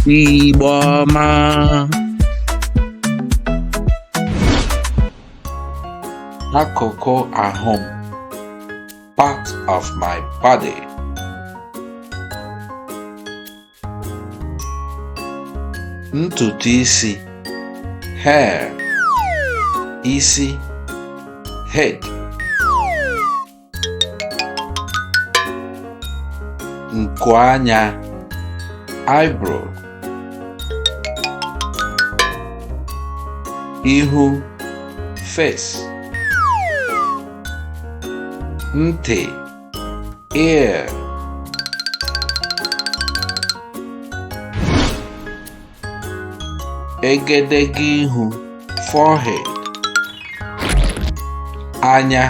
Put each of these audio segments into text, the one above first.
Igbo ọma. Akụkụ ahụ m, part of my body. Ntutu isi, hair. Isi, head. Nku anya, eyebrow. Ihu, face. Ntị, ear. Egedege ihu, forehead. Anya,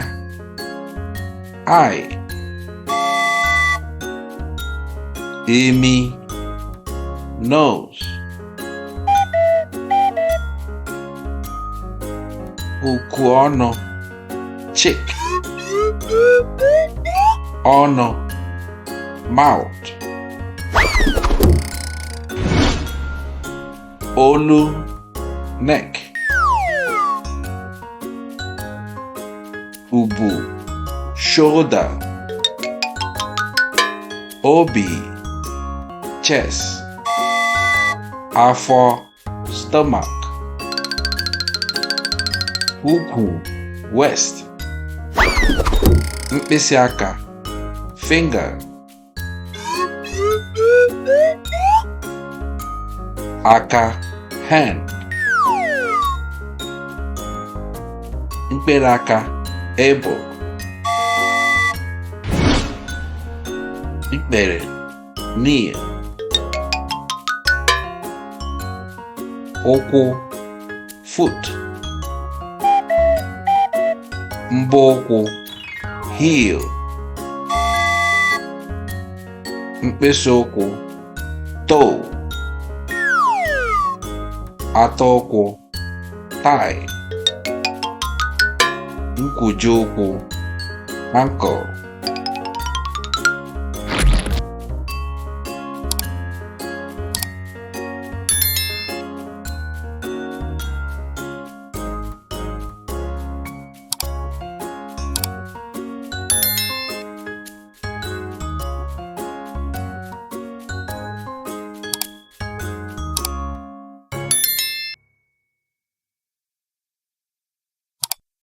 eye. Imi, nose. Uku ọnụ, cheek. Ọnụ, mouth. Olu, neck. Ubu, shoulder. Obi, chest. Afọ, stomach. Ukwu, waist. Mkpịsị aka, finger. Aka, hand. Mkpịrị aka, elbow. Ikpere, knee. Ụkwụ, foot. Mbọ ụkwụ, heel. Mkpịsị ụkwụ, toe. Ata ụkwụ, thigh. Nkwụji ụkwụ, ankle.